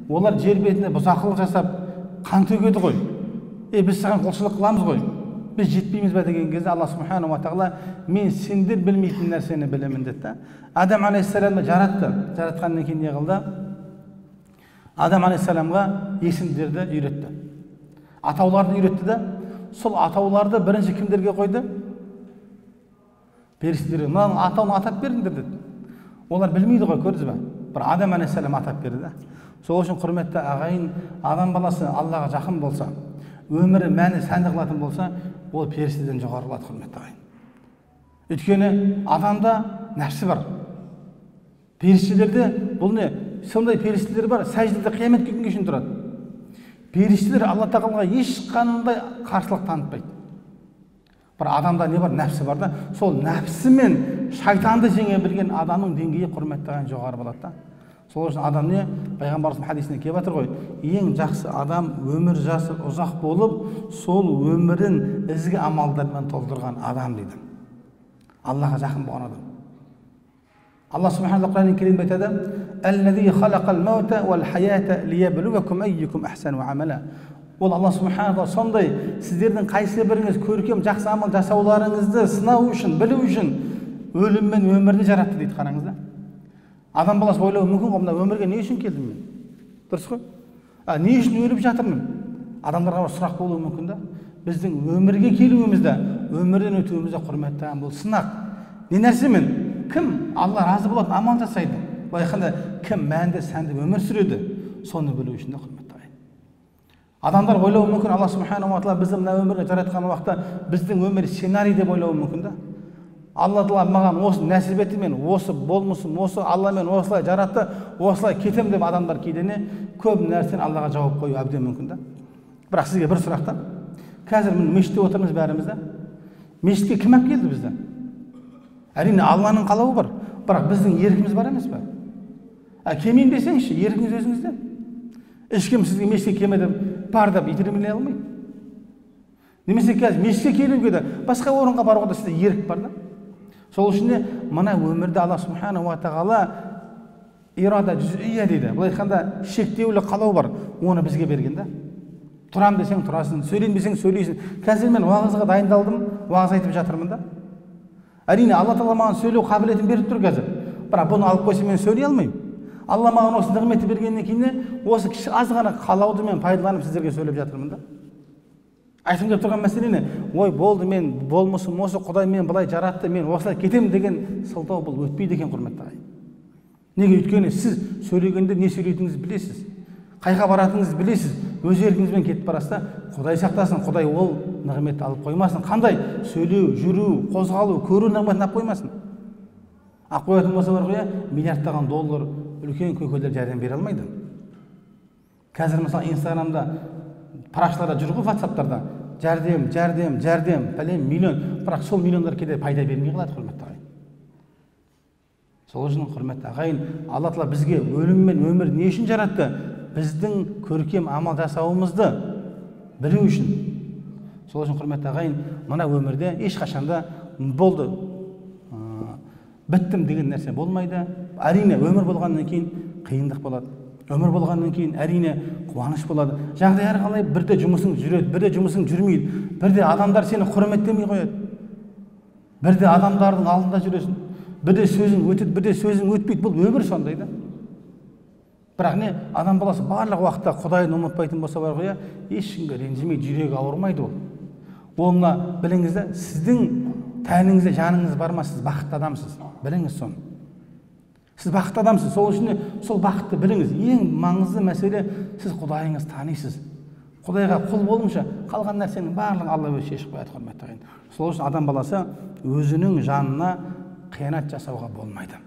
Олар жер бетінде бұзақылық жасап, қан төгеді ғой. Біз саған құлшылық қыламыз ғой. Біз жетпейміз бе деген кезде Алла субханала тағала мен сендер білмейтін нәрсені білемін деді да. Адам алейхиссаламды жаратты. Жаратқаннан кейін не қылды? Адам алейхиссаламға есімдерді үйретті. Атауларды үйретті да. Сол атауларды бірінші кімдерге қойды? Періштелерге. Мынаның атауын атап беріңдер деді. Олар білмейді ғой, көрдіңіз бе? Бір Адам алейхиссалам атап берді да. Сол үшін құрметті ағайын, адам баласы Аллаға жақын болса, өмірі мәні сәнді қылатын болса, ол періштеден жоғары болады, құрметті ағайын. Өйткені адамда нәпсі бар. Періштелерде бұл не? Сондай періштелер бар, сәждеде қиямет күнге шейін тұрады. Періштелер Алла тағалаға ешқандай қарсылық танытпайды. Бір адамда не бар? Нәпсі бар да. Сол нәпсі мен шайтанды жеңе білген адамның деңгейі, құрметті ағайын, жоғары болады да. Сол үшін адам не? Пайғамбарымыздың хадисінде келіп жатыр ғой. Ең жақсы адам өмір жасы ұзақ болып, сол өмірін ізгі амалдармен толтырған адам дейді. Аллаға жақын болған адам. Алла субханала Құран Керимде айтады: «Аллази халақал маута уал хаята лиябluвакум айюкум ахсану амала». Ол Алла субханала сондай сіздердің қайсы біріңіз көркем жақсы амал жасауларыңызды сынау үшін, білу үшін өлім мен өмірді жаратты дейді, қараңыз да. Адам баласы ойлауы мүмкін ғой, мына өмірге не үшін келдім мен? Дұрыс қой? Не үшін өліп жатырмын? Адамдарға бір сұрақ болуы мүмкін да. Біздің өмірге келуімізде, өмірден өтуімізде, құрметті ағайын, бұл сынақ. Не нәрсемен? Кім Алла разы болатын амал жасайды? Былай айтқанда, кім мәнді сәнді өмір сүреді? Соны білу үшін де, құрметті ағайын. Адамдар ойлауы мүмкін, Алла субханала тағала бізді мына өмірге жаратқан уақытта біздің өмір сценарий деп ойлауы мүмкін да. Алла тағала маған осы нәсіп етті, мен осы болмысым, осы Алла мен осылай жаратты, осылай кетем деп адамдар кейде не көп нәрсені Аллаға жауап қою әбден мүмкін да. Бірақ сізге бір сұрақ та. Қазір міне мешітте отырмыз бәріміз да. Мешітке кім алып келді бізді? Әрине Алланың қалауы бар, бірақ біздің еркіміз бар емес пе? Келмеймін десеңізші, еркіңіз өзіңізде. Ешкім сізге мешітке келме деп, бар деп итермелей алмайды. Немесе қазір мешітке келуге де, басқа орынға баруға да сізде ерік бар да. Сол үшін де мына өмірде Алла субханала тағала ирада жүзия дейді. Былай айтқанда шектеулі қалау бар, оны бізге берген да. Тұрам десең тұрасың, сөйлейін десең сөйлейсің. Қазір мен уағызға дайындалдым, уағыз айтып жатырмын да. Әрине Алла тағала маған сөйлеу қабілетін беріп тұр қазір. Бірақ бұны алып қойса мен сөйлей алмаймын. Алла маған осы нығметті бергеннен кейін осы кіші аз ғана қалауды мен пайдаланып сіздерге сөйлеп жатырмын да. Айтқым келіп тұрған мәселе не? Ой, болды, мен болмысым осы, Құдай мен былай жаратты, мен осылай кетемін деген сылтау бұл өтпейді екен, құрметті ағайын. Неге? Өйткені сіз сөйлегенде не сөйлейтініңізді білесіз, қайға баратыныңызды білесіз, өз еркіңізбен кетіп барасыз да. Құдай сақтасын, Құдай ол нығметті алып қоймасын. Қандай? Сөйлеу, жүру, қозғалу, көру нығметін алып қоймасын. Алып қоятын болса бар ғой, миллиардтаған доллар үлкен көкелер жәрдем бере алмайды. Қазір мысалы Инстаграмда парақшаларда жүр ғой, ватсаптарда жәрдем, жәрдем, жәрдем, пәлен миллион, бірақ сол миллиондар кейде пайда бермей қалады, құрметті ағайын. Сол үшін, құрметті ағайын, Алла тағала бізге өлім мен өмір не үшін жаратты? Біздің көркем амал жасауымызды білу үшін. Сол үшін, құрметті ағайын, мына өмірде ешқашанда болды, біттім деген нәрсе болмайды. Әрине өмір болғаннан кейін қиындық болады. Өмір болғаннан кейін әрине қуаныш болады. Жағдай әрқалай, бірде жұмысың жүреді, бірде жұмысың жүрмейді, бірде адамдар сені құрметтемей қояды, бірде адамдардың алдында жүресің, бірде сөзің өтеді, бірде сөзің өтпейді. Бұл өмір сондай да. Бірақ не, адам баласы барлық уақытта Құдайын ұмытпайтын болса бар ғой, ешкімге ренжімейді, жүрегі ауырмайды ол. Ол мына біліңіз да, сіздің тәніңізде жаныңыз бар ма, сіз бақытты адамсыз. Біліңіз соны. Сіз бақытты адамсыз, сол үшін сол бақытты біліңіз. Ең маңызды мәселе, сіз Құдайыңызды танисыз. Құдайға құл болыңызша, қалған нәрсенің барлығын Алла өзі шешіп қояды, құрметті ағайын. Сол үшін адам баласы өзінің жанына қиянат жасауға болмайды.